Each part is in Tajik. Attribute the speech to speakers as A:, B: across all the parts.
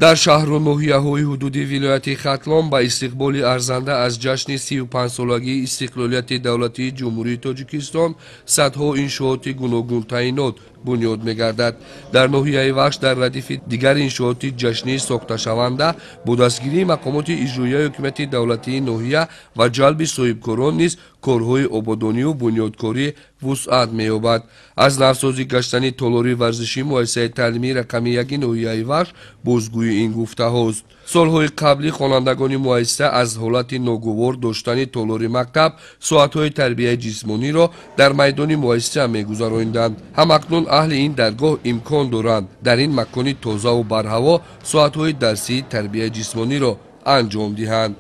A: Дар шаҳру ноҳияҳои ҳудуди вилояти Хатлон ба истиқболи арзанда аз ҷашни 35-солагии истиқлолияти давлатии Ҷумҳурии Тоҷикистон садҳо иншооти гуногунтаъинот бунёд мегардад. Дар ноҳияи Вахш дар радифи дигар иншооти ҷашнӣ сохташаванда бо дастгирии мақомоти иҷроияи ҳукумати давлатии ноҳия ва ҷалби соҳибкорон низ корҳои ободонию бунёдкорӣ вусъат меёбад. Аз навсозӣ гаштани толори варзишии муассисаи таълимии рақами яки ноҳияи Вахш бозгӯи ин гуфтаҳост. Солҳои қаблӣ хонандагони муассиса аз ҳолати ногувор доштани толори мактаб соатҳои тарбияи ҷисмониро дар майдони муассиса мегузарониданд. Ҳамакнун аҳли ин даргоҳ имкон доранд дар ин макони тозаву барҳаво соатҳои дарсии тарбияи ҷисмониро анҷом диҳанд.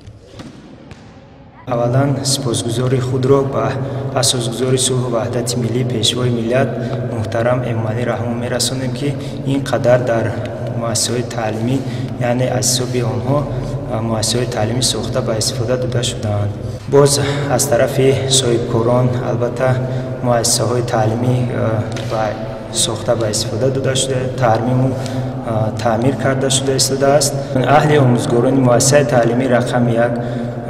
B: Аввалан сипосгузори худро ба асосгузори сулҳу ваҳдати миллӣ, пешвои миллат муҳтарам Эмомалӣ Раҳмон мерасонем, ки ин қадар дар муассисаҳои таълимӣ, яъне аз ҳисоби онҳо муассисаҳои таълимӣ сохта ба истифода дода шудаанд. Боз аз тарафи соҳибкорон албатта муассисаҳои таълимӣ сохта ба истифода дода шуда, тармиму таъмир карда шуда истодааст. Аҳли омӯзгорони муассисаи таълимии рақами як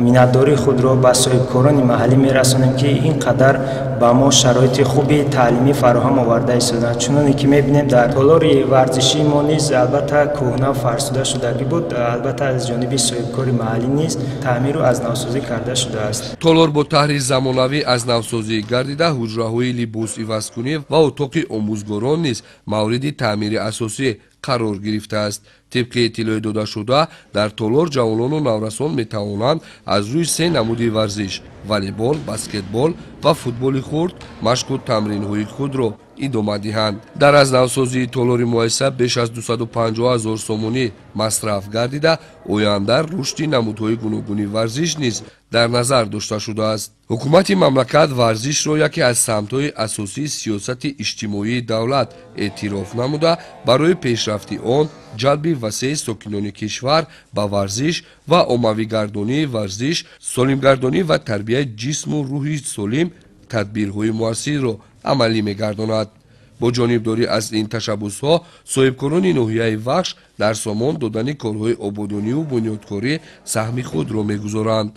B: миннатдории худро ба соҳибкорони маҳаллӣ мерасонем, ки ин қадар ба мо шароити хуби таълимӣ фароҳам оварда истодаанд. Чуноне ки мебинем, дар толори варзишии мо низ албатта кӯҳна фарсуда шудагӣ буд, албатта аз ҷониби соҳибкори маҳаллӣ низ таъмиру аз навсозӣ карда шудааст.
A: Толор бо таҳри замонавӣ аз навсозӣ гардида, ҳуҷраҳои либосивазкунӣ ва утоқи омӯзгорон низ мавриди таъмири асосӣ қарор гирифтааст. Тибқи иттилои додашуда, дар толор ҷавонону наврасон метавонанд аз рӯи се намуди варзиш волейбол, баскетбол ва футболи хурд машқу тамринҳои худро идома диҳанд. Дар аз навсозии толори муассиса беш аз 250 ҳазор сомонӣ масраф гардида, оянда рушди намудҳои гуногуни варзиш низ дар назар дошта шудааст. Ҳукумати мамлакат варзишро яке аз самтҳои асосии сиёсати иҷтимоии давлат эътироф намуда, барои пешрафти он ҷалби васеи сокинони кишвар ба варзиш ва оммавигардонии варзиш, солимгардонӣ ва тарбияи ҷисму рӯҳи солим тадбирҳои муассирро амалӣ мегардонад. Бо ҷонибдорӣ аз ин ташаббусҳо соҳибкорони ноҳияи Вахш дар сомон додани корҳои ободониву бунёдкорӣ саҳми худро мегузоранд.